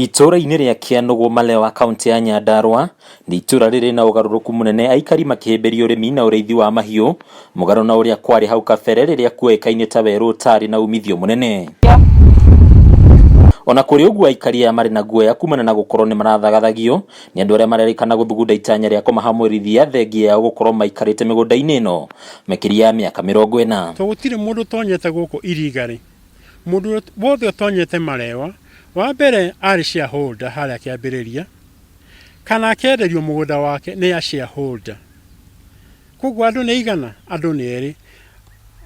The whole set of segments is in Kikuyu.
Itũũra-inĩ rĩa Kĩanũgũ Malewa kaũntĩ ya Nyandarua nĩ itũũra rĩrĩ na ũgarũrũku mũnene aikari makĩhĩmbĩria ũrĩmi na ũrĩithi wa mahiũ mũgarũ na ũrĩa kwarĩ hau kabere rĩrĩa kuoĩkaine ta werũ ũtarĩ na umithio mũnene. Ona kũrĩ ũguo aikari aya marĩ na guoya kumana na gũkorwo nĩ marathagathagio nĩ andũ arĩa marerĩkana gũthugunda itanya rĩa kũmahamũrithia thengia yao gũkorwo maikarĩte mĩgũnda-inĩ ĩno makĩria ya mĩaka 40. To gũtirĩ mũndũ ũtonyete gũkũ iriga-rĩ, mũndũ wothe ũtonyete Malewa, wa mbere arĩ shareholder harĩa kĩambĩrĩria, kana akenderio mũgũnda wake nĩ a shareholder. Koguo andũ nĩ aigana? Andũ nĩ erĩ.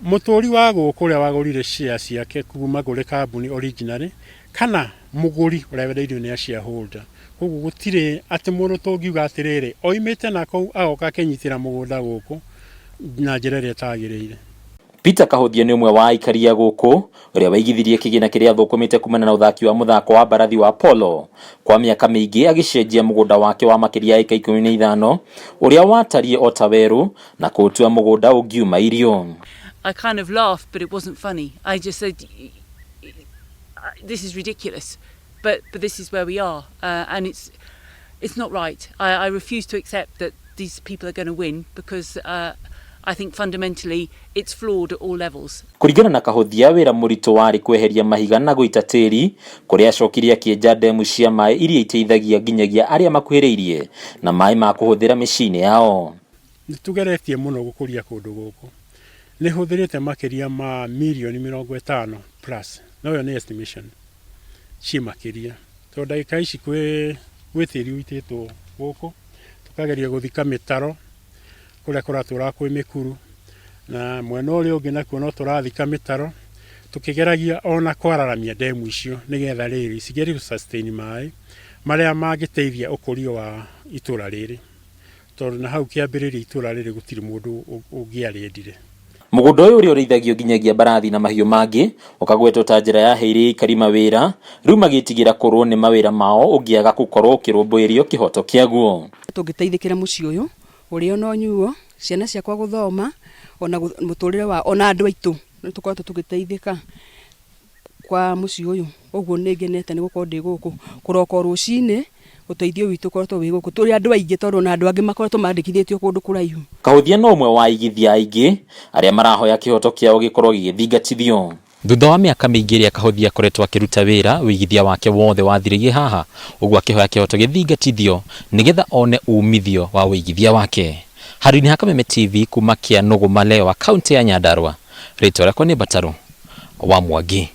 Mũtũri wa gũkũ ũrĩa wagũrire share ciake kuma kũrĩ kambuni originally, kana mũgũri ũrĩa wendeirio nĩ a shareholder. Koguo gũtirĩ atĩ mũndũ tũngiuga atĩrĩrĩ, oimĩte nakũu agoka akenyitĩra mũgũnda gũkũ na njĩra ĩrĩa ĩtagĩrĩire. Peter Kahuthia nĩ ũmwe wa aikari a gũkũ ũrĩa waigithirie kĩgĩna kĩrĩa athũkũmĩte kumana na ũthaki wa mũthako wa mbarathi wa polo kwa mĩaka mĩingĩ agĩcenjia mũgũnda wake wa makĩria ya ĩka 15 ũrĩa watariĩ o ta werũ na kũũtua mũgũnda ũngiuma irio. I kind of laughed, but it wasn't funny. I just said, this is ridiculous, but this is where we are, and it's not right. I refuse to accept that these people are going to win because I think fundamentally it's flawed at all levels. Kũringana na Kahuthia, wĩra mũritũ warĩ kweheria mahiga na gũita tĩri kũrĩa acokire akĩenja ndemu cia maĩ iria iteithagia nginyagia arĩa makuhĩrĩirie na maĩ ma kũhũthĩra mĩciĩ-inĩ yao. Nĩ tũgeretie mũno gũkũria kũndũ gũkũ. Nĩ hũthĩrĩte makĩria ma mirioni 50 plus, no ĩyo nĩ estimation, ciĩ makĩria. Tondũ ndagĩka ici kwĩ tĩri ũitĩtwo gũkũ, tũkageria gũthika mĩtaro kũrĩa kũratũra kwĩ mĩkuru, na mwena ũrĩa ũngĩ nakuo no tũrathika mĩtaro, tũkĩgeragia ona kwararamia ndemu icio nĩgetha rĩrĩ cigerie gũ sustain maĩ marĩa mangĩteithia ũkũria wa itũra rĩrĩ. Tondũ na hau kĩambĩrĩria itũra rĩrĩ gũtirĩ mũndũ ũngĩarĩendire. Mũgũnda ũyũ ũrĩa ũrĩithagio nginyagia mbarathi na mahiũ mangĩ ũkagwetwo ta njĩra yaheire aikari mawĩra rĩu magĩtigĩra kũrwo nĩ mawĩra mao ũngĩaga gũkorwo ũkĩrũmbũĩrio kĩhoto kĩaguo. Tũngĩteithĩkĩra mũciĩ ũyũ ũrĩa ona ũnyuo, ciana ciakwa gũthoma, ona mũtũrĩre wa ona andũ aitũ nĩ tũkoretwo tũgĩteithĩka kwa mũciĩ ũyũ. Ũguo nĩ ngenete nĩ gũkorwo ndĩ gũkũ kũroka rũcinĩ, ũteithio witũ ũkoretwo wĩ gũkũ tũrĩ andũ aingĩ tondũ ona andũ angĩ makoretwo mandĩkithĩtio kũndũ kũraihu. Kahuthia no ũmwe wa aigithia aingĩ arĩa marahoya kĩhoto kĩao gĩkorwo gĩgĩthingatithio. Thutha wa mĩaka mĩingĩ ĩrĩa Kahuthia akoretwo akĩruta wĩra, ũigithia wake wothe wathirĩire haha, ũguo akĩhoya kĩhoto gĩthingatithio nĩgetha one umithio wa ũigithia wake. Handũ-inĩ ha Kameme TV kuma Kĩanũgũ Malewa, kaũntĩ ya Nyandarua, rĩtwa rĩakwa nĩ Mbatarũ wa Mwangi.